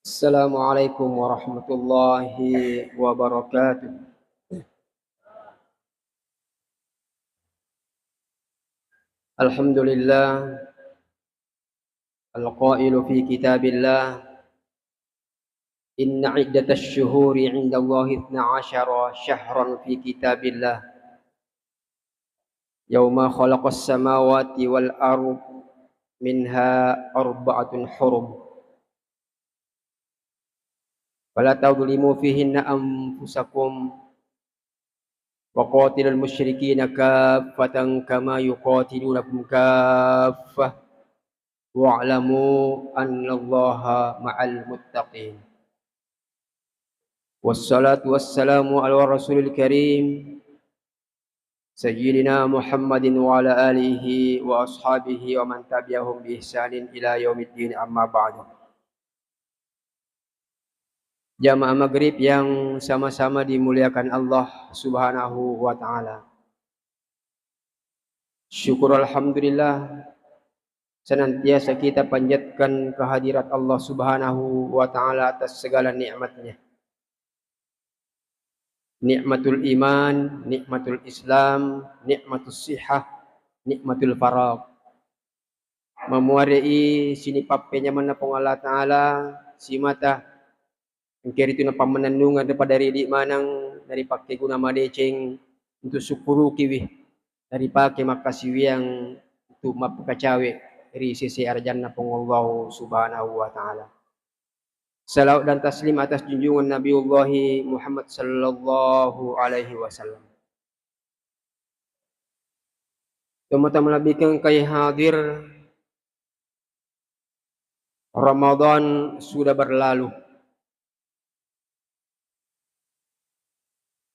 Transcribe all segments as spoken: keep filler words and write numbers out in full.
Assalamualaikum warahmatullahi wabarakatuh. Alhamdulillah, al-qailu fi kitabillah, inna iddatasy syuhuri indallahi itsna asyara syahran fi kitabillah, yauma khalaqas samawati wal ard, minha arba'atun hurum. Fala tadhlimu fihinna anfusakum, wa qatilul musyrikina kaffatan kama yuqatilunakum kaffah, wa'lamu annallaha ma'al muttaqin. Wassalatu wassalamu ala rasulil karim, Sayyidina Muhammadin wa ala alihi wa ashabihi wa man tabi'ahum bi ihsanin ila yaumiddin, amma ba'du. Jamaah maghrib yang sama-sama dimuliakan Allah Subhanahu wa Ta'ala. Syukur alhamdulillah, senantiasa kita panjatkan kehadirat Allah Subhanahu wa Ta'ala atas segala nikmatnya. Nikmatul iman, nikmatul Islam, nikmatus sihah, nikmatul faragh. Mamuare'i sinipappenyamenna Puang Allah Ta'ala, simata engka ritu napammennennungeng pada ridi maneng, naripakkeguna madeceng untuk sukkurukiwi, naripake makkasiwiang untuk mappakacawe ri sese arajanna Puang Allah Subhanahu wa Ta'ala. Salawat dan taslim atas junjungan Nabiullahi Muhammad sallallahu alaihi wasallam. Tomatoa malebbikeng kai hadir, Ramadan sudah berlalu.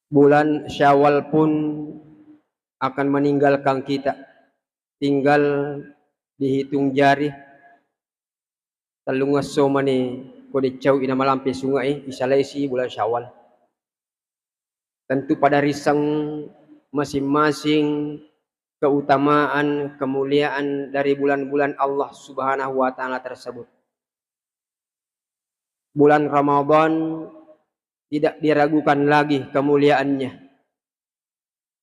Bulan Syawal pun akan meninggalkan kita. Tinggal dihitung jari, tellungesso mani ko deccau ina malampe sungai, isalaisi bulan Syawal. Tentu pada riseng masing-masing keutamaan, kemuliaan dari bulan-bulan Allah Subhanahu wa Ta'ala tersebut. Bulan Ramadan tidak diragukan lagi kemuliaannya,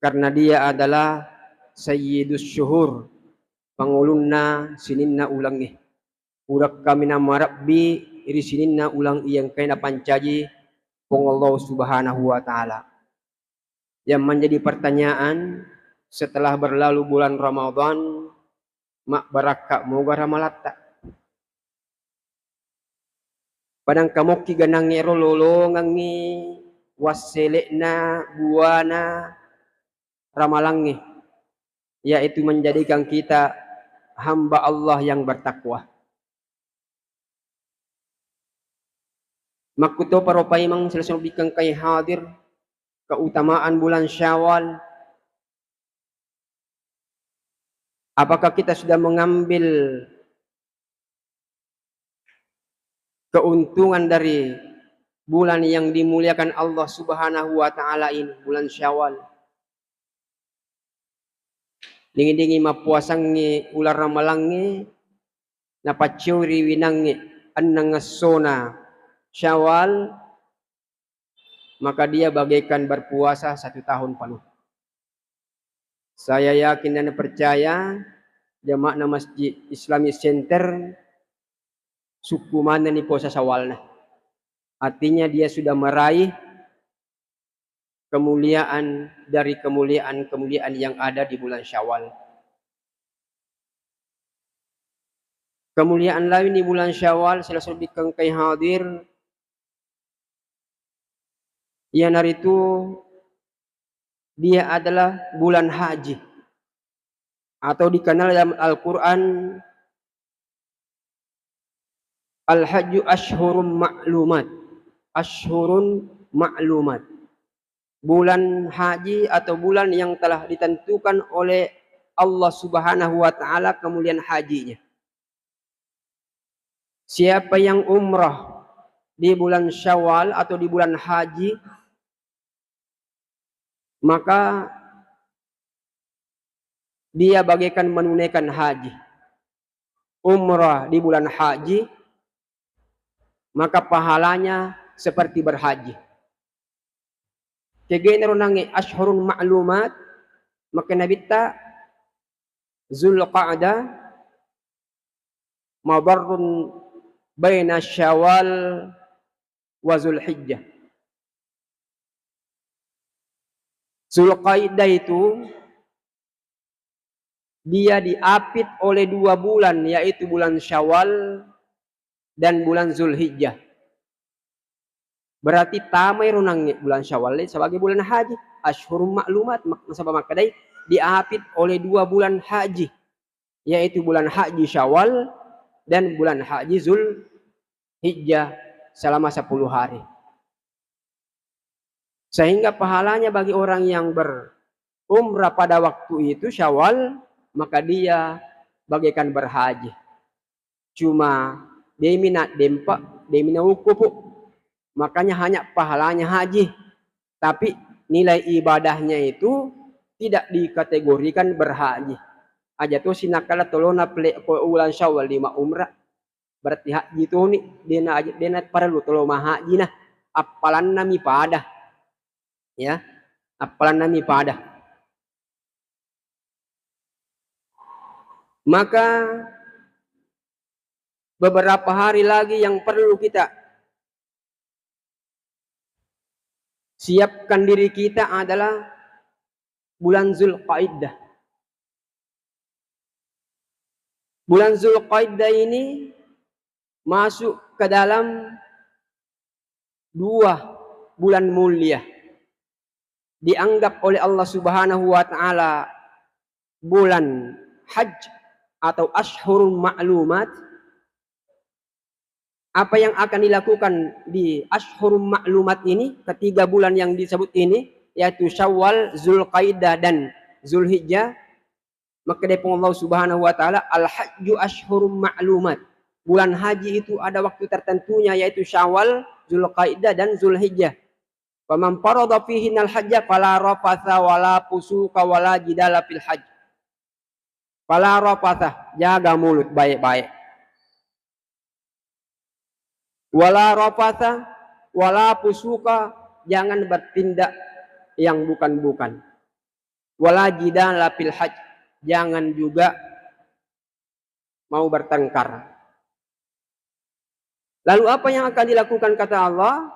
karena dia adalah sayyidus syuhur, pangulunna sininna ulengnge. Pura kaminang marebbi ri sininna uleng iya engkae napancaji Puang Allah Subhanahu wa Ta'ala. Yang menjadi pertanyaan, setelah berlalu bulan Ramadan, mabbarakka moga ramalatta? Padang kamokki ganangnge ro lolongengngi wassele'na buana ramalangnge, yaitu menjadikan kita hamba Allah yang bertakwa. Makkutoparo paimeng silessureng bikkeng kai hadir, keutamaan bulan Syawal. Apakah kita sudah mengambil keuntungan dari bulan yang dimuliakan Allah Subhanahu wa Ta'ala ini, bulan Syawal? Dingi-dingi mappuasangnge uleng ramalangnge, napaccuri winangnge enneng essona Syawal, maka dia bagaikan berpuasa satu tahun penuh. Saya yakin dan percaya, jamaahna Masjid Islamic Center sukku manenni puasa Syawalna. Artinya dia sudah meraih kemuliaan dari kemuliaan-kemuliaan yang ada di bulan Syawal. Kemuliaan lain di bulan Syawal, silessureng bikkeng kai hadir, iyanaritu dia adalah bulan haji, atau dikenal dalam Al-Quran, "Al-hajju ashhurun ma'lumat." Ashhurun ma'lumat. Bulan haji atau bulan yang telah ditentukan oleh Allah Subhanahu wa Ta'ala kemuliaan hajinya. Siapa yang umrah di bulan Syawal atau di bulan haji, maka dia bagaikan menunaikan haji. Umrah di bulan haji, maka pahalanya seperti berhaji. Kegenaro nange ashhurun ma'lumat, maka nabitta Zulqa'dah mabarrun baina Syawal wa Zulhijjah. Zulqaidah itu dia diapit oleh dua bulan, yaitu bulan Syawal dan bulan Zulhijjah. Berarti tamai ro nangnge bulan Syawal sebagai bulan haji, asyhurum ma'lumat, mak-, nasaba makkedai diapit oleh dua bulan haji, yaitu bulan haji Syawal dan bulan haji Zulhijjah selama sepuluh hari. Sehingga pahalanya bagi orang yang berumrah pada waktu itu Syawal, maka dia bagaikan berhaji. Cuma demi na dempa, demi na ukupu. Makanya hanya pahalanya haji. Tapi nilai ibadahnya itu tidak dikategorikan berhaji. Aja tu sinakala tolona pele ko ulang Syawal lima umrah. Berarti haji toni, dena aja, dena parellu tolo mahaji na, appalanna mi pada. Ya, appalanna mi pada. Maka beberapa hari lagi yang perlu kita siapkan diri kita adalah bulan Zulqaidah. Bulan Zulqaidah ini masuk ke dalam dua bulan mulia, dianggap oleh Allah Subhanahu wa Ta'ala bulan haji atau asyhurun ma'lumat. Apa yang akan dilakukan di asyhurun ma'lumat ini, ketiga bulan yang disebut ini, yaitu Syawal, Zulqaidah, dan Zulhijjah? Makkedai Puang Allah Subhanahu wa Ta'ala, "Al-hajju asyhurun ma'lumat." Bulan haji itu ada waktu tertentunya, yaitu Syawal, Zulqaidah, dan Zulhijjah. "Faman farada fihinnal hajja fala rafatha wala fusuqa wala jidala fil hajj." Fala rafatha, jaga mulut baik-baik. Wala rafatha, wala fusuqa, jangan bertindak yang bukan-bukan. Wala jidala fil hajj, jangan juga mau bertengkar. Lalu apa yang akan dilakukan, kata Allah?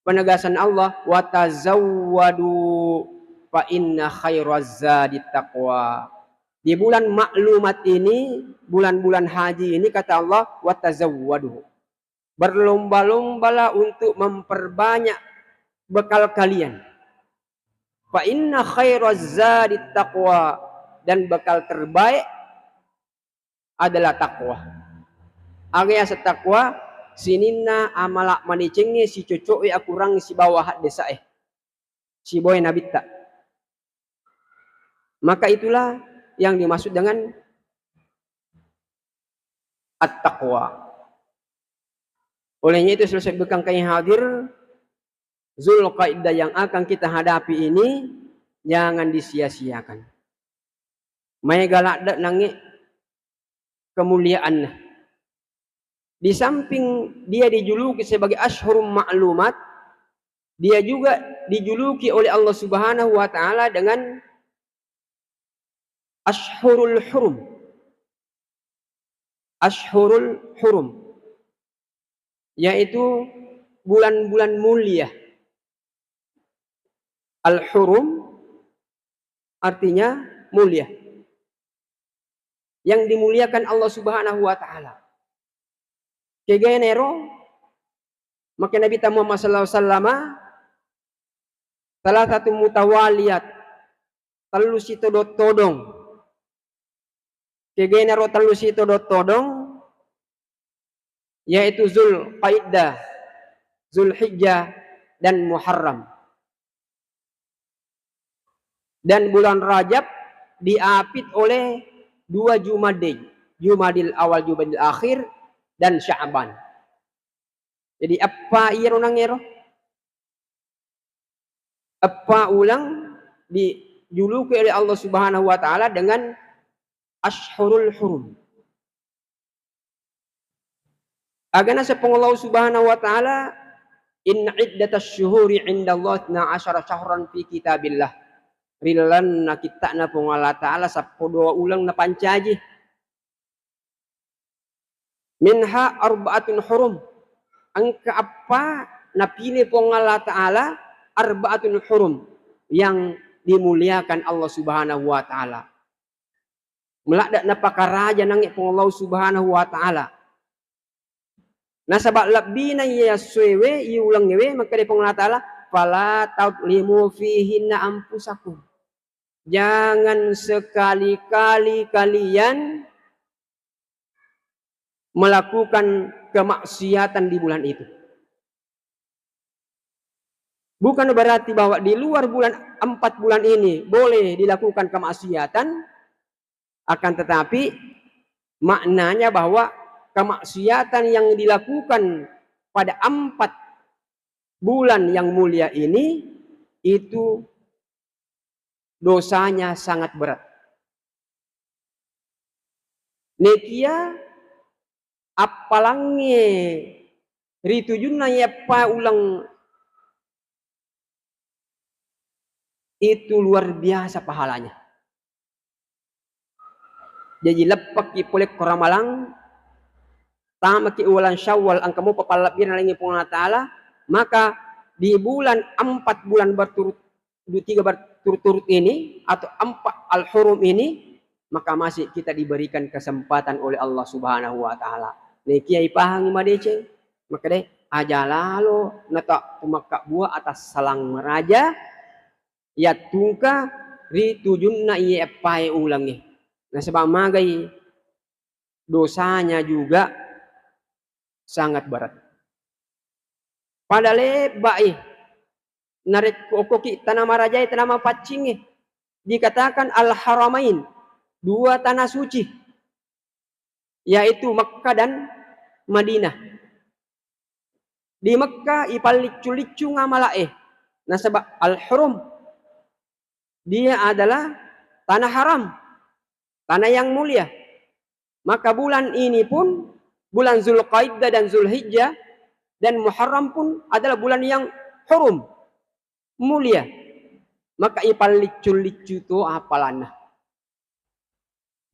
Penegasan Allah, "Wa tazawwadu fa inna khairaz zadi taqwa." Di bulan maklumat ini, bulan-bulan haji ini, kata Allah, "Wa tazawwadu." Berlomba-lombalah untuk memperbanyak bekal kalian. "Fa inna khairaz zadi taqwa." Dan bekal terbaik adalah takwa. Aga yaseng takwa? Sininna amala madecengnge sicoco'e akurang sibawa haddesae, sibawa nabitta. Maka itulah yang dimaksud dengan at-taqwa. Olehnya itu, selesai bekang kain hadir, Zulqaidah yang akan kita hadapi ini jangan disia-siakan. Maega ladde nangnge kemuliaanna. Di samping dia dijuluki sebagai asyhurum ma'lumat, dia juga dijuluki oleh Allah Subhanahu wa Ta'ala dengan asyhurul hurum. Asyhurul hurum, yaitu bulan-bulan mulia. Al-hurum artinya mulia, yang dimuliakan Allah Subhanahu wa Ta'ala. Kegenaro, maka Nabi Muhammad sallallahu alaihi wasallam, salah satu mutawaliyat, tellu sitodong-todong. Kegenaro tellu sitodong-todong, yaitu Zulqaidah, Zulhijjah, dan Muharram. Dan bulan Rajab diapit oleh dua Jumadi, Jumadil Awal, Jumadil Akhir, dan Sya'ban. Jadi, eppa iyaro nangngero? Eppa uleng dijuluki oleh Allah Subhanahu wa Ta'ala dengan Asyhurul Hurum. Aga naseng Puang Allah Subhanahu wa Ta'ala, "Inna iddatasy syuhuri 'indallahi itsna asyara syahran fi kitabillah." Ri lalenna kitta'na Puang Allah Ta'ala seppulo dua uleng napancaji. "Minha arba'atun hurum." Engka eppa napile Puang Allah Ta'ala, arba'atun hurum, yang dimuliakan Allah Subhanahu wa Ta'ala. Meladde napakaraja nangnge Puang Allah Subhanahu wa Ta'ala. Nasaba lebbina iye essoewe, iye ulengngewe, makkeda Puang Allah Ta'ala, "Fala tadlimu fihinna anfusakum." Jangan sekali-kali kalian melakukan kemaksiatan di bulan itu. Bukan berarti bahwa di luar bulan, empat bulan ini boleh dilakukan kemaksiatan, akan tetapi maknanya bahwa kemaksiatan yang dilakukan pada empat bulan yang mulia ini itu dosanya sangat berat. Nekia appalangnge ri tujunna iyeppa uleng itu luar biasa pahalanya. Jaji, leppekki pole ko Ramalang, tamaki uleng Syawal, engka mopa pallebbireng nalengngi Puang Allah Ta'ala, maka di bulan, empat bulan berturut, du-, tiga berturut-turut ini, atau empat al-hurum ini, maka masih kita diberikan kesempatan oleh Allah Subhanahu wa Ta'ala. Nekia ipahangi madeceng, makkedai, aja lalo nata pumakkabbua atas salang meraja, yattungka ri tujunna iye eppae ulengnge. Nasaba magai dosanya juga sangat berat. Pada lebba'i narekko okkoki tana marajae, tana mapaccingnge, dikatakan Al-Haramain, dua tanah suci, yaitu Mekkah dan Madinah. Di Mekkah ipalliccu-liccung amala'e, nasaba al-hurum, dia adalah tanah haram, tanah yang mulia. Maka bulan ini pun, bulan Zulqaidah dan Zulhijjah dan Muharram pun adalah bulan yang hurum, mulia. Maka ipalliccu-liccu to apalanna.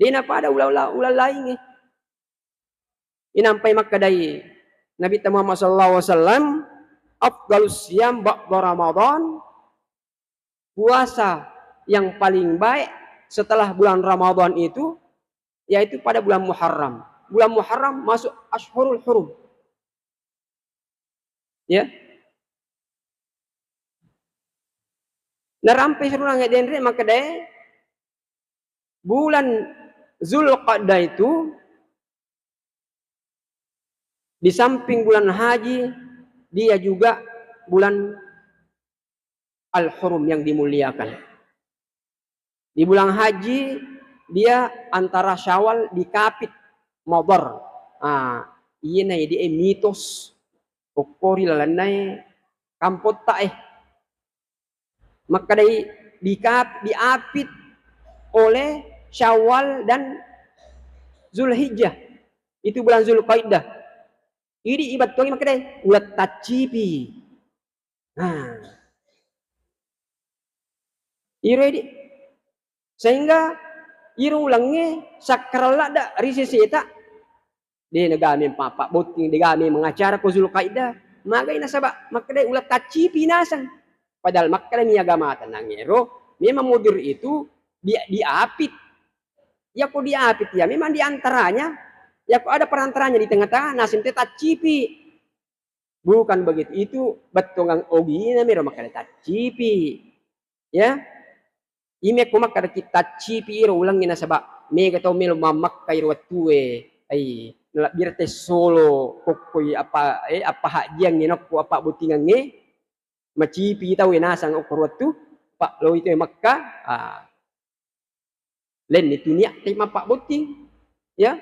Dena pada ula-, ula-, uleng laingnge. Inampai makkedai Nabitta Muhammad sallallahu alaihi wasallam, "Afdalus siyam ba'da Ramadan," puasa yang paling baik setelah bulan Ramadan itu, yaitu pada bulan Muharram. Bulan Muharram masuk Ashhurul Hurum. Ya. Narampe seru nangnge denre makkedae, bulan Zulqa'dah itu di samping bulan haji, dia juga bulan al-hurum yang dimuliakan. Di bulan haji, dia antara Syawal dikapit Mudhar. Ah, iyena idi e mitos okko ri lalennae kampotta e. Makkedai dikap-, diapit oleh Syawal dan Zulhijjah. Itu bulan Zulqaidah. Idi ibettuangi makkedai uleng taccipi. Nah. Iro idi. Sehingga iro ulengnge sakkaral ladde ri seseta. De nagame mappa botting, de game mengacara ko Zulkaidah. Magai nasaba makkedai uleng taccipi naseng. Padahal makkedami agamata nangero memang mudir itu di-, diapit. Yako diapit ya memang di antaranya, yako ada perantaranya di tengah-tengah naseng te taccipi. Bukan begitu, itu bettuangang ogina miro makkeda taccipi. Ya. Ime ko makkeda ki taccipi iro ulengnge nasaba mega tau melo mammekka iro wettue. Ai, nalabbira tessolo kokkoi apa, eh, apa hajjiangnge nokko apa bottingangnge, macipi tau e nasang okko wettu, pa loi tau e Mekka, ah, lenni tu niat te mappabbotting, ya.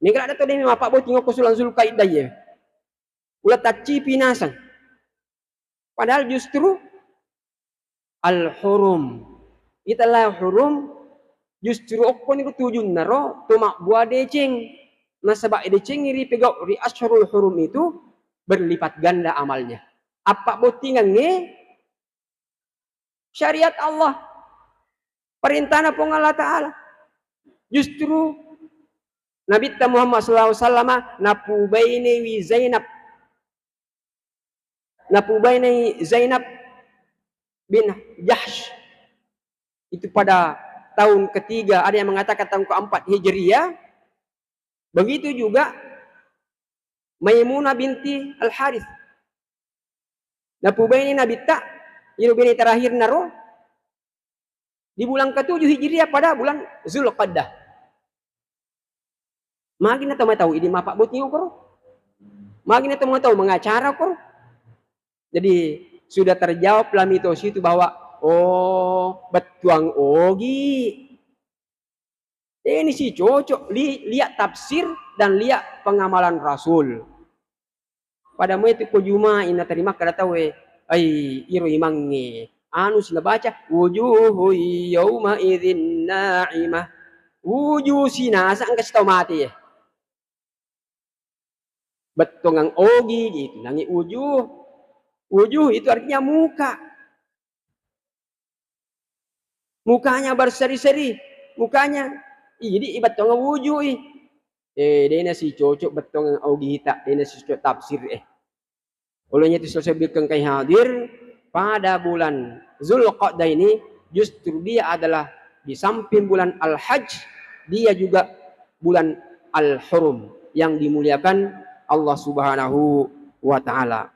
Mega ladde to de mappabbotting okko sulang Zulkaidah ye. Uleng taccipi naseng. Padahal justru al-hurum. Ita la hurum justru okko ni tujunna ro to mabbua deceng. Nasaba' idecengi ripegau' ri Asyhurul Hurum itu berlipat ganda amalnya. Appabbottingangnge syariat Allah, perintahna Puang Allah Ta'ala. Justru Nabitta Muhammad sallallahu alaihi wasallam napubainewi Zainab, napubainei Zainab bin Jahsh itu pada tahun ketiga, ada yang mengatakan tahun keempat Hijriah. Begitu juga Maimunah binti Al-Harith. Napubaini Nabitta, iro bene terakhir naro, di bulan ketujuh Hijriah pada bulan Zulqa'dah. Magi na tau matau idi mappabbotting okoro? Magi na tau matau mengacara okoro? Jadi, sudah terjawab lah mitos itu bahwa, oh, bettuang ogi. Ini si cocok, li-, lihat tafsir dan lihat pengamalan Rasul. Pada mai tu ko Juma'i naterima kada tau e, ai, iro imangnge anu si nabaca, "Wujuhu yauma idzin na'imah." Wujuh si nasa engka si tau mate e. Bettongang ogi gitu, nangi wujuh. Wujuh itu artinya muka. Mukanya berseri-seri, mukanya. Ih, jadi ibattongang wujuh i. Eh, dena si cocok bettongang ogita, dena si cocok tafsir eh. Olehnya itu saya sebutkan kai hadir, pada bulan Zulqa'dah ini justru dia adalah di samping bulan Al-Hajj, dia juga bulan Al-Hurum yang dimuliakan Allah Subhanahu wa Ta'ala.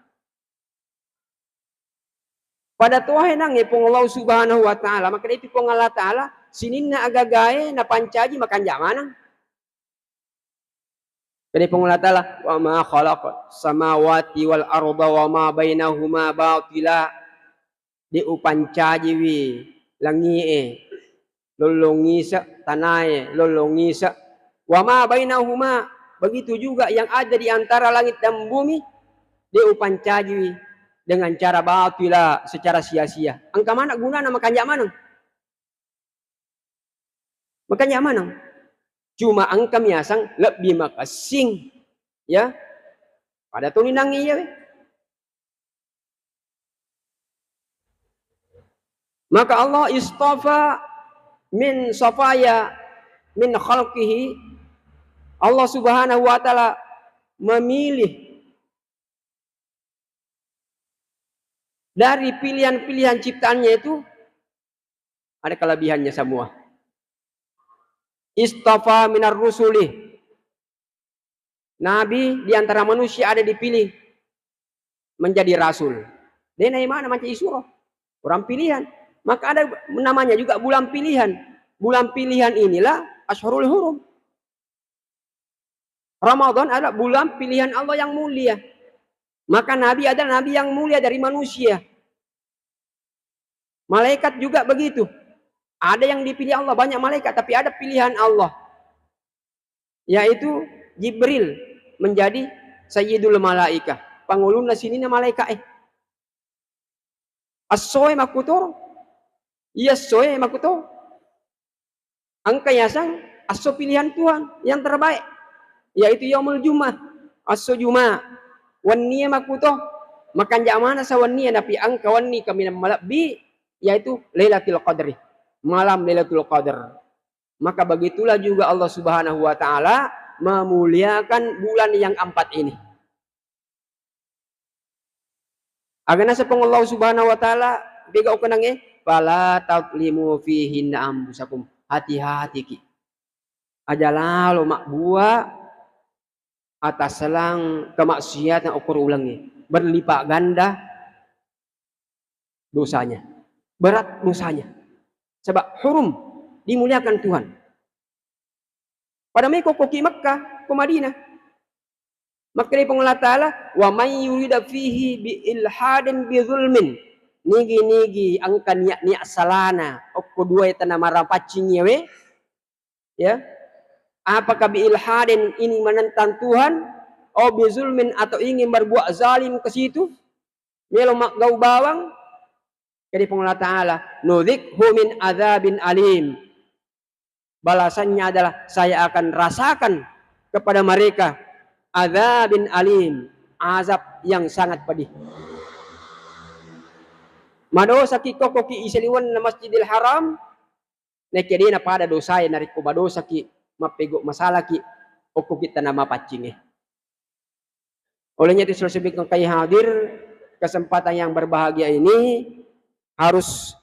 Pada tohe nangnge Puang Allah Subhanahu wa Ta'ala, maka itu Puang Allah Ta'ala sininna agagae napancaji makanja maneng. Kede Puang Allah Ta'ala, "Wa ma khalaqas samawati wal arda wa ma bainahuma batila." De upancajiwi langie, lollong ise, tanae, lollong ise. Wa ma bainahuma, begitu juga yang ada di antara langit dan bumi, de upancajiwi dengan cara batila, secara sia-sia. Engka mana gunana makanja maneng? Makanja maneng. Cuma engka miasang lebbi makessing, ya. Pada toni nangnge iya we. Maka Allah istafa min safaya min khalqihi, Allah Subhanahu wa Ta'ala memilih dari pilihan-pilihan ciptaannya itu ada kelebihannya semua. Istafa minar rusuli. Nabi di antara manusia ada dipilih menjadi rasul. Dena imana mancaji suro. Orang pilihan. Maka ada namanya juga bulan pilihan. Bulan pilihan inilah Asyhurul Hurum. Ramadan adalah bulan pilihan Allah yang mulia. Maka Nabi adalah Nabi yang mulia dari manusia. Malaikat juga begitu. Ada yang dipilih Allah, banyak malaikat, tapi ada pilihan Allah. Yaitu Jibril menjadi Sayyidul Malaikah. Pangulunna sininna malaikat eh. Essoe makkutoro. Iya essoe makkuto. Engka yaseng esso pilihan Tuhan yang terbaik, yaitu yaumul Jumat, esso Juma. Wennie makkuto, makanja maneng sa wennie, napi engka wenni kaminang malebbi, yaitu Lailatul Qadri, malam Lailatul Qadar. Maka begitulah juga Allah Subhanahu wa Ta'ala memuliakan bulan yang empat ini. Aga naseng Puang Allah Subhanahu wa Ta'ala, bega ukenangnge, "Fala tadlimu fihinna anfusakum." Hati-hatiki. Aja lalo mabbua atasselang kemaksiatan okoro ulengnge. Berlipat ganda dosanya. Berat dosanya. Sebab hurum, dimuliakan Tuhan. Pada meko ko ki Mekka, ko Madinah. Makkeda Puang Allah Ta'ala, "Wa may yurida fihi bi ilhadin bi zulmin." Nigi-nigi engka niat-niat salana, okko dua tana marapaccingi we, ya. Apakah bi ilhadin ini menentang Tuhan, au bi zulmin atau ingin berbuat zalim ke situ, melo maggau bawang? Jadi Puang Allah Ta'ala, "Nudzikhu min adzabin alim." Balasannya adalah saya akan rasakan kepada mereka adzabin alim, azab yang sangat pedih. Madosaki kokkoki isaliwenna Masjidil Haram, naekia de' napada dosae narekko madosaki, mappego masalaki, okkoki tana mapaccingnge. Olehnya itu, saudara-saudara yang kami hadir, kesempatan yang berbahagia ini harus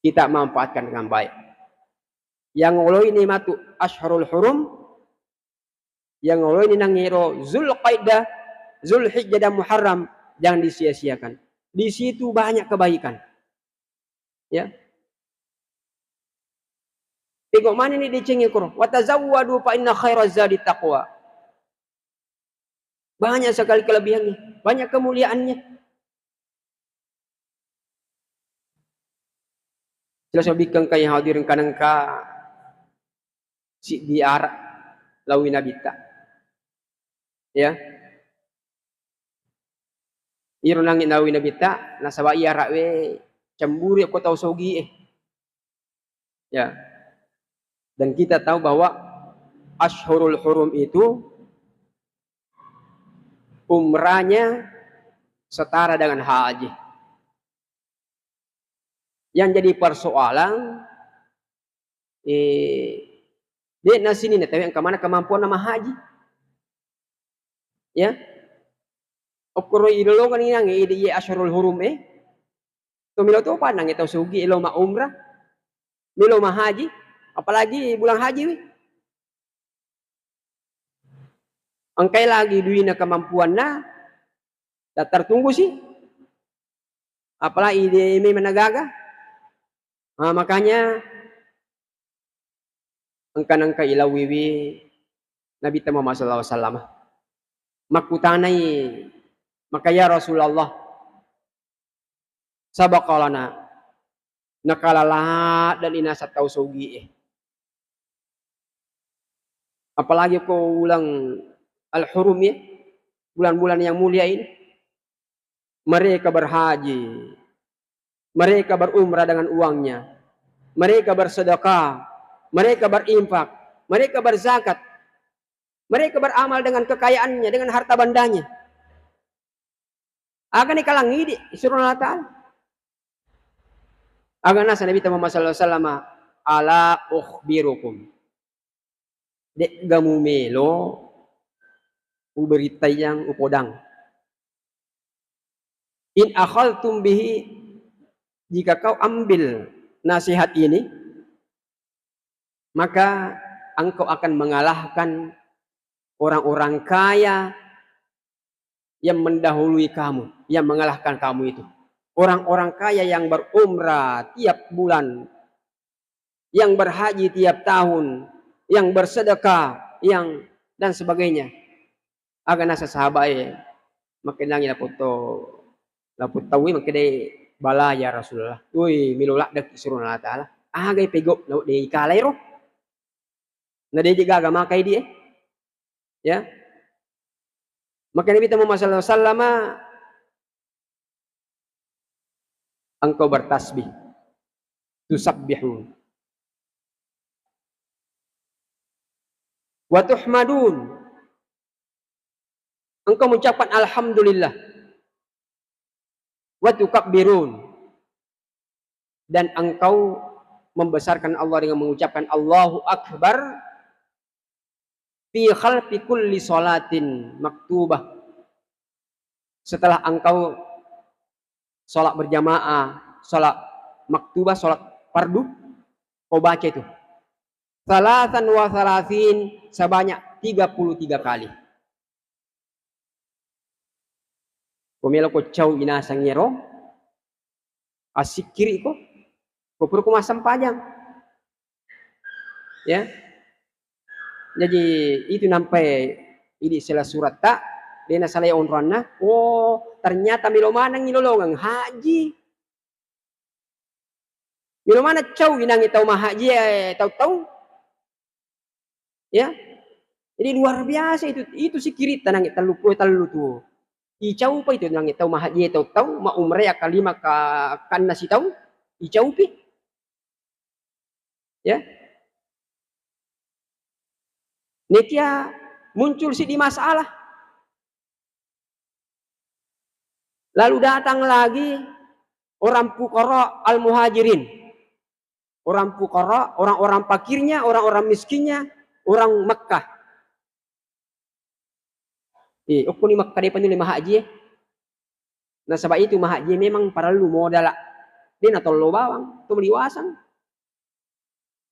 kita manfaatkan dengan baik. Yang oloi ni matu Asyhurul Hurum, yang oloi ni nangiro Zulqaidah, Zulhijjah dan Muharram, jangan disia-siakan. Di situ banyak kebaikan. Ya. Pego manenni decengnge koro, "Wa tazawwadu fa inna khairaz zadi taqwa." Banyak sekali kelebihannya, banyak kemuliaannya. Jelas bikkeng kai hadirin kanengka siddi ara' lawi Nabitta. Ya. Iro nangngi nawi Nabitta, nasaba iya ra'we cemburu ko tau sogi e. Ya. Dan kita tahu bahwa Asyhurul Hurum itu umrahnya setara dengan haji. Yang jadi persoalan, eh, de' na sininna tauwe engka maneng kemampuanna mahaji. Ya. Okkoro ilolongeng nangnge idi ye Asyhurul Hurum e. To melo to panang tau sugi elo ma umrah. Melo mahaji, apalagi bulan haji wi. Engkai lagi duina kemampuanna, daftar tunggu si. Apalagi de' memang nagaga. Ah, makanya engka nengka ilawiwi Nabitta Muhammad sallallahu alaihi wasallam. Makkutanai, maka, "Ya Rasulullah, sabaqa lana, nakalaladde'ni naseng tau sogi e." Apalagi ko uleng al-hurum ya, bulan-bulan yang mulia ini. Mereka berhaji, mereka berumrah dengan uangnya, mereka bersedekah, mereka berinfak, mereka berzakat, mereka beramal dengan kekayaannya, dengan harta bendanya. Aga ni kalangidi isuro Allah Ta'ala. Aga naseng Nabitta Muhammad sallallahu alaihi wasallam, "Ala ukhbirukum." De'ga mumelo uberittayang upodang. In akhadhtum bihi, jika kau ambil nasihat ini, maka engkau akan mengalahkan orang-orang kaya yang mendahului kamu, yang mengalahkan kamu itu. Orang-orang kaya yang berumrah tiap bulan, yang berhaji tiap tahun, yang bersedekah, yang, dan sebagainya. Aga naseng sahabae, makkedangngi laputto, laput tauwe makkedai, "Bala ya Rasulullah." Woi, melo laddeki isuro Allah Ta'ala. Aga pego na de' ikalairo. Na de' je gaga maka idi e. Ya. Maka Nabitta Muhammad sallallahu alaihi wasallam, engkau bertasbih, tusabbihun. Wa tuhmadun, engkau mengucapkan alhamdulillah. Wa tukabbirun, dan engkau membesarkan Allah dengan mengucapkan Allahu Akbar fi khalfi kulli salatin maktubah. Setelah engkau sholat berjamaah, sholat maktubah, sholat fardu, kau baca itu. Thalathan wa thalathin, sebanyak tiga puluh tiga kali. Ko melo ko cau inasang ero, assikkiri ko, ko pura ko massempajang. Ya. Jadi itu nampai idi sela suratta, de' nasalai onroanna, oh, ternyata melo maneng ilolongeng haji. Melo maneng cau inangnge tau mahaji e tau-tau. Ya. Jadi luar biasa itu, itu sikkiritta nangnge tellu puluh tellu tu. Icaupa itu nangnge tau mahaji e tau-tau, ma umrah ka lima ka, kanna sitau, icaupi. Ya. Nekia muncul siddi masalah. Lalu datang lagi orang fuqara al-muhajirin. Orang fuqara, orang-orang fakirnya, orang-orang miskinnya, orang Mekah. Eh, okkoni Mekah de' pa nulle mahajie. Nasaba itu mahajie memang parellu modala. De' natollo bawang, to maliwasang.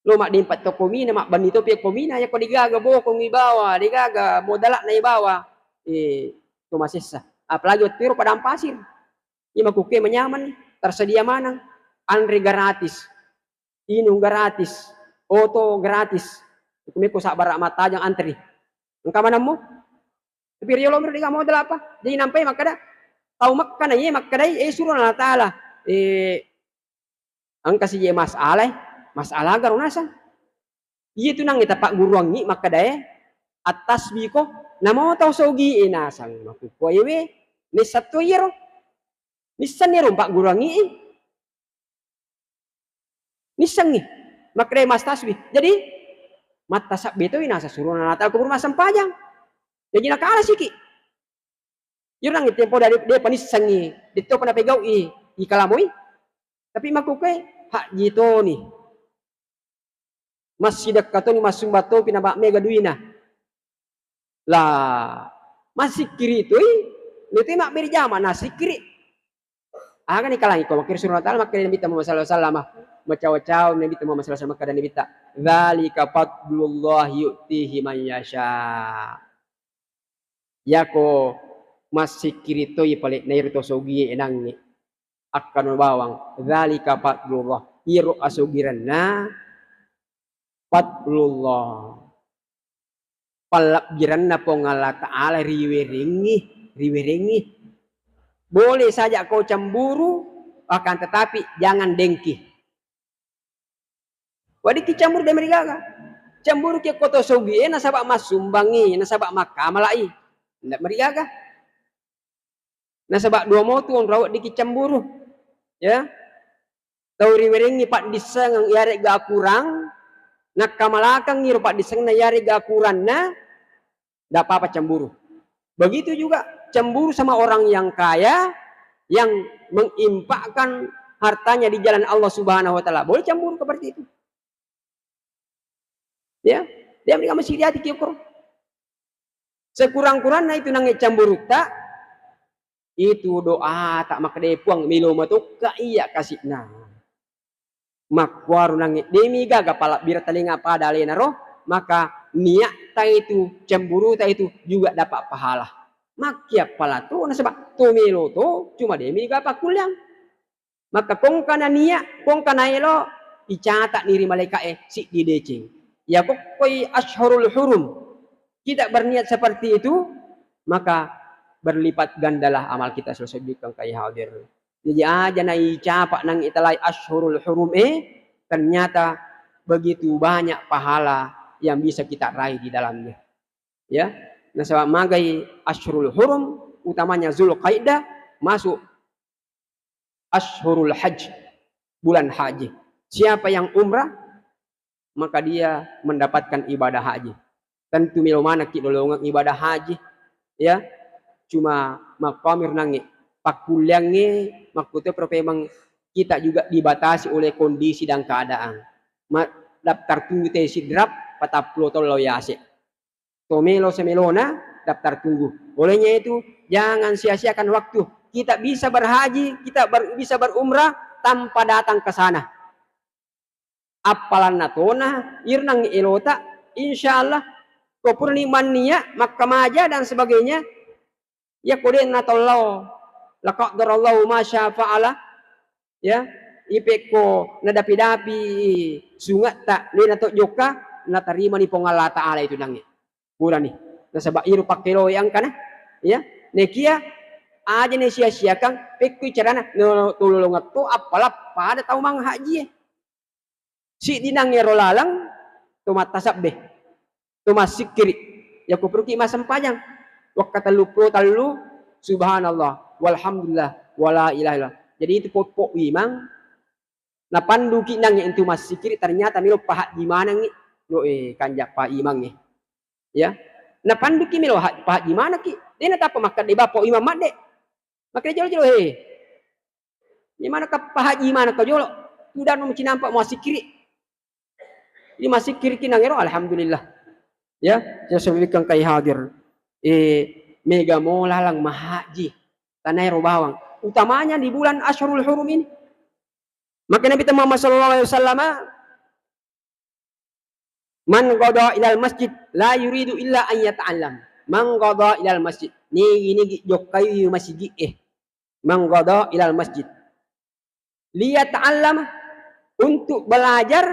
Lo maddempa to ko Mina, mabbanni topi ko Mina, yako degaga bokong ibawa, degaga modala'na ibawa, eh, to masessa. Apalagi wettu ero padang pasir. Iya makkukue manyameng, tersedia maneng, anre gratis, inung gratis, oto gratis. Kumeko sabbara mattajang antri. Engka manammu? Tapi riolo miro degaga modala apa? Jadi nampai makkeda, tau Mekka na iye makkedai, eh, surona Allah Ta'ala. Eh, Engka sije masalah, masalah garo naseng. Iya tu nangnge tapagguruangngi makkedae, attasbih ko, namo tau sogie naseng makkukkuaewe, nisseng to iyaro. Nissenni ro pagguruangngi, nissengngi makkedae mastasbih. Jadi, mattasabbe toi naseng surona Allah Ta'ala kuburu massempajang. Jaji nakala siki. Iyaro nangnge tempo de', de'pa nissengngi, de'topa napegau'i, ikalamoi. Tapi makkukue, hajji toni. Massidekka toni, massumbang topi, naba mega duina. La, massikkiri toi, nete mabbere jama nassikkiri. Aga nikalangi ko makkeda surona Allah Ta'ala, makkeda Nabitta Muhammad sallallahu alaihi wasallam, macawa-cawa Nabitta Muhammad sallallahu alaihi wasallam, makkeda Nabitta, "Dzalika fadlullah yu'tihi man yasha." Yako massikkiri toi pale' nairo to sogie enangnge. Akkano bawang, dzalika fadlullah. Iyaro asogirenna fadlullah. Pallebbirenna Puang Allah Ta'ala riwerengngi, riwerengngi. Boleh saja kau cemburu, akan tetapi jangan dengki. Weddikki cemburu, de' marigaga. Cemburu ki ko to sogie nasaba massumbangngi, nasaba makkamala'i. Ndak marigaga. Nasaba dua motu onrau weddikki cemburu. Ya. Tau riwerengngi paddissengeng iyare'ga akurang, nakkamalakengngi ro paddissengenna iyare'ga akuranna, ndak apa-apa cemburu. Begitu juga cemburu sama orang yang kaya, yang menginfakkan hartanya di jalan Allah Subhanahu wa Ta'ala. Boleh cemburu seperti itu. Ya, dia mereka masih hati-hati ki okoro. Sekurang-kurangna itu nangnge cemburutta, itu doata makkeda, "Puang, melo matokka iya kasi'na." Makkuaro nangnge, de' migaga palebbireng talenga pada alena ro, maka niatta itu, cemburuta itu juga dapat pahala. Makkiappala to, nasaba to melo to, cuma de' migaga pakkuliang. Maka kongkana nia, kongkana elo, icata'ni ri malaika'e siddi deceng. Iya kokkoi asyhurul hurum, kita berniat seperti itu, maka berlipat gandalah amal kita, saudara-saudariku engkai hadir. Jadi aja naicapa nang italai asyhurul hurum, eh, ternyata begitu banyak pahala yang bisa kita raih di dalamnya. Ya, nasaba magai asyhurul hurum, utamanya Zulqaidah, masuk asyhurul hajj, bulan haji. Siapa yang umrah, maka dia mendapatkan ibadah haji. Tentu melo manekki lolongeng ibadah haji, ya. Cuma makkuamiro nangnge, pakkuliangnge, makkutopiro memang kita juga dibatasi oleh kondisi dan keadaan. Ma-, daftar tunggu te Sidrap, patappulo tollo yase. To melo semelona daftar tunggu. Olehnya itu, jangan sia-siakan waktu. Kita bisa berhaji, kita ber-, bisa berumrah tanpa datang ke sana. Appalanna tona, irnang elota, insya Allah, ko purani mannia, makkamaja dan sebagainya, iya ko de' natollo, la qaddarallahu ma syaa fa'ala, ya, ipekko nadapi-dapi sungetta, de' natojjokka, natarimani Puang Allah Ta'ala itu nangnge. Purani. Nasaba iro pakkeloe engkana, ya. Nekia aja ne sia-siakang, pekkui carana, no, tulolongetto, appala pada tau manghajie. Siddi nang ero laleng, to mattasabbe, to massikkiri. Yako peruki massempajang. Wakka telluppulo tellu, subhanallah, walhamdulillah, wala ilaha illallah. Jadi itu poppo imang, napanduki nang itu massikkiri, ternyata melo pahajji manengngi. Lo, eh, kanjappa imangnge. Ya. Napanduki melo ha-, pahaji manaki. De natappa makkeda bappa imam madde. Makkeda jolo-jolo, he. Ni manaka pahaji manaka jolo. Tudang macinampa muasikkiri. Jadi massikkiriki nangero, alhamdulillah. Ya, ya, sebelumkan kai hadir. Eh, mega mo lalang mahaji. Tanaero bawang. Utamanya di bulan Asyhurul Hurum ini. Maka Nabi Muhammad sallallahu alaihi wasallam, "Man ghada ilal masjid la yuridu illa an yata'allam." Man ghada ilal masjid. Nigi-nigi jokkai masigi, eh. Man ghada ilal masjid. Liyata'allam, untuk belajar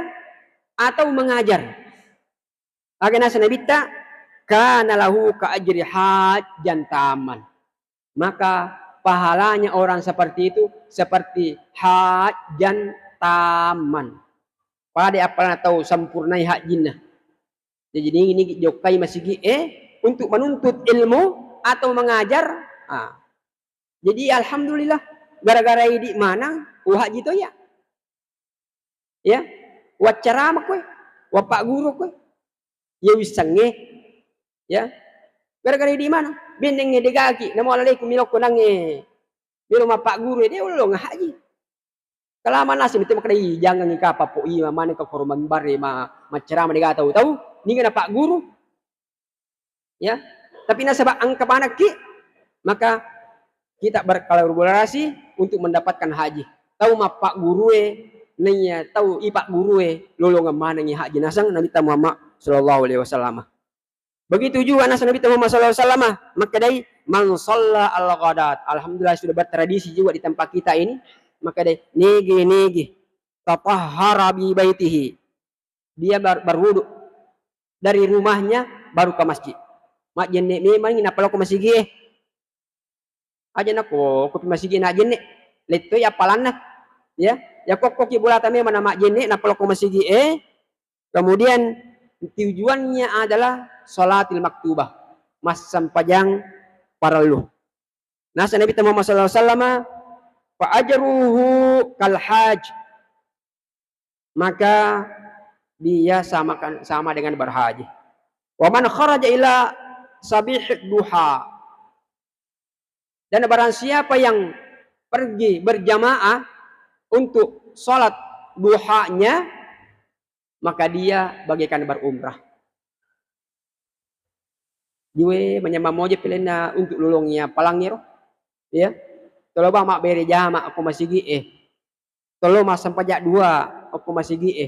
atau mengajar. Aga naseng Nabitta, "Kana lahu ka ajri hajjan tamman." Maka pahalanya orang seperti itu seperti hajjan tamman. Pada apalna tau sempurnai hajjinna. Jadi nigi-nigi jokkai masigi, eh, untuk menuntut ilmu atau mengajar. Ah. Jadi alhamdulillah, gara-gara idi maneng, uhaji to ya. Ya, waccarama koe, wapagguru koe. Ya wissengnge, ya. Gara-gara idi maneng, bennengnge degaki, namo alaleku milokko nangnge, melo mappagguru, de ullo ngahaji. Kalama naseng, mette makkeda, "Ih, jangangi kapang po iya, maneng ka koro mimbare, ma-, maccarama, dega tau-tau, niga napagguru?" Ya. Tapi nasaba engka manekki, maka kita berkolaborasi untuk mendapatkan haji. Tau mappaggurue, naiya tau ipaggurue, lolongeng manengi haji naseng Nabitta Muhammad sallallahu alaihi wasallam. Begitu juga naseng Nabitta Muhammad sallallahu alaihi wasallam, makkedai, "Man shalla al-ghadat." Alhamdulillah, sudah bertradisi juga di tempat kita ini. Makkedai, "Nigi-nigi tatahhara bi baitihi." Dia bar-, berwudu dari rumahnya baru ke masjid. Majjenne memang nappa lao ko masigi e. Aja nakko kopi masigi najjenne. Lettoi appalanna. Ya, ya kokkoki bolata memang namajjenne nappa lao ko masigi e. Kemudian tujuannya adalah salatil maktubah, massempajang parellu. Naseng Nabitta Muhammad sallallahu alaihi wasallam, "Fa ajruhu kal haj." Maka dia samakan, sama dengan berhaji. "Wa man kharaja ila sabih duha." Dan barang siapa yang pergi berjamaah untuk salat duhanya, maka dia bagaikan berumrah. Jue manyamang moje pelenna untuk lolongi appalangnge ro. Ya. Tolo ba mabbere jama okko masigi e. Tolo massempajang dua okko masigi e.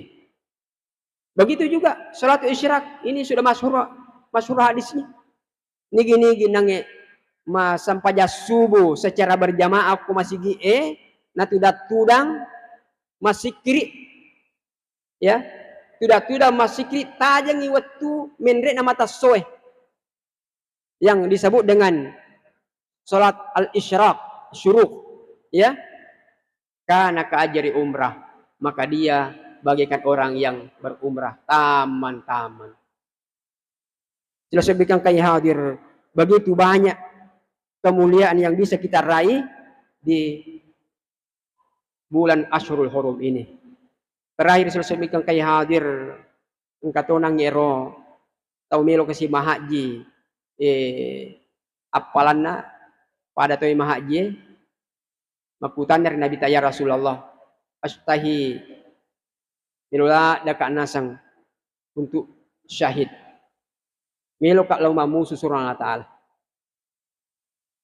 Begitu juga salatul isyraq, ini sudah masyhur, masyhur hadisnya. Nigi-nigi nangnge massempajang subuh secara berjamaah okko masigi e, natudang-tudang massikkiri, ya, tudang-tudang massikkiri, tajengi wettu menre'na mata essoe, yang disebut dengan salat al-isyraq, syuruk, ya, kana ka ajri umrah, maka dia bagaikan orang yang berumrah, tamman-tamman. Jelas, sebutkan kai hadir, begitu banyak kemuliaan yang bisa kita raih di bulan Asyhurul Hurum ini. Terakhir, selesai mikeng kai hadir, engka tonang ero tau melo kasi mahaji, eh, appalanna pada toi mahaji, eh, makkutanna ri Nabitta, "Ya Rasulullah, astahi, melo ladde ka naseng untuk syahid. Melo ka lao mammusu surona Allah Ta'ala."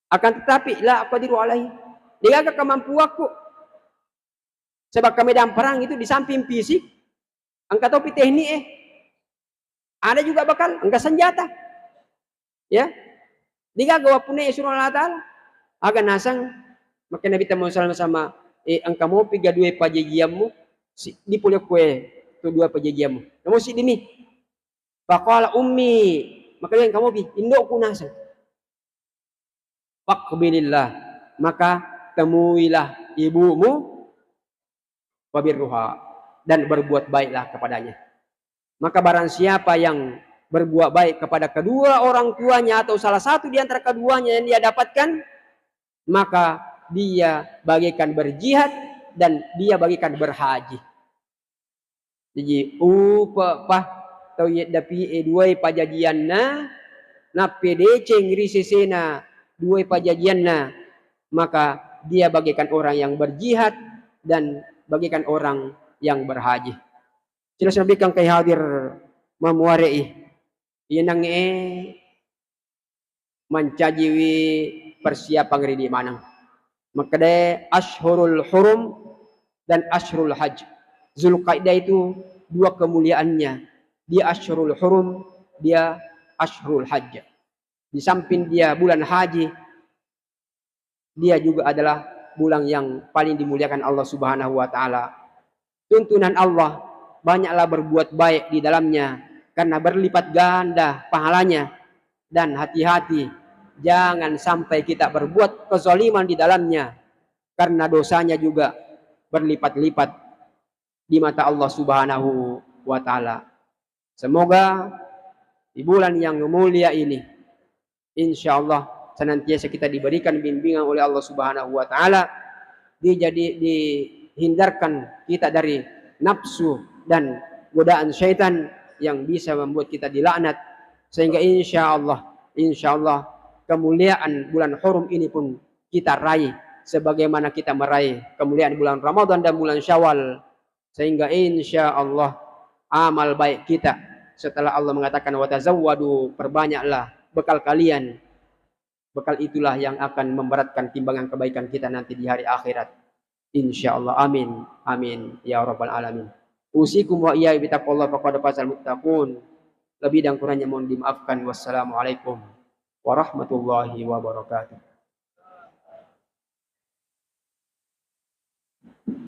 Akan tetapi, la aqdiru alaihi. Degaga kemampuanku. Sebab ke medan perang itu di samping fisik, engka topi teknik, eh. Ada juga bekal, engka senjata. Ya. Degaga wappunai surona Allah Ta'ala. Aga naseng, maka Nabitta Muhammad sallallahu alaihi wasallam, eh, engka mopi ga dua pajajiammu, si, di pole kue tu dua pajajiammu. Namo siddimi. Faqala ummi, maka dia kamu bi, indoku naseng. Faqbilillah, maka temuilah ibumu, wabirruha, dan berbuat baiklah kepadanya. Maka barang siapa yang berbuat baik kepada kedua orang tuanya atau salah satu di antara keduanya yang dia dapatkan, maka dia bagaikan berjihad dan dia bagaikan berhaji. Jaji, upa pa tau yeddapi'e duai pajajianna, nappa deceng ri sesena duai pajajianna, maka dia bagaikan orang yang berjihad dan bagaikan orang yang berhaji. Jelas nabikkang kai hadir mamuare'i, iyanangnge mancajiwi persiapang ridi maneng. Makkedae ashurul hurum dan ashurul hajj. Zulkaidah itu dua kemuliaannya. Dia ashurul hurum, dia ashurul hajj. Di samping dia bulan haji, dia juga adalah bulan yang paling dimuliakan Allah Subhanahu wa Ta'ala. Tuntunan Allah, banyaklah berbuat baik di dalamnya, karena berlipat ganda pahalanya. Dan hati-hati, jangan sampai kita berbuat kezaliman di dalamnya, karena dosanya juga berlipat-lipat di mata Allah Subhanahu wa Ta'ala. Semoga di bulan yang mulia ini, insya Allah, senantiasa kita diberikan bimbingan oleh Allah Subhanahu wa Ta'ala, dijadi, dihindarkan kita dari nafsu dan godaan syaitan yang bisa membuat kita dilaknat, sehingga insya Allah, insya Allah, kemuliaan bulan hurum ini pun kita raih sebagaimana kita meraih kemuliaan bulan Ramadan dan bulan Syawal, sehingga insya Allah amal baik kita, setelah Allah mengatakan, "Watazawwadu," perbanyaklah bekal kalian. Bekal itulah yang akan memberatkan timbangan kebaikan kita nanti di hari akhirat. Insya Allah. Amin. Amin. Ya Rabbal Alamin. Usikum wa iyyakum bitaqwallah faqad fazal muttaqun. Lebih dan kurangnya mohon dimaafkan. Wassalamualaikum warahmatullahi wabarakatuh.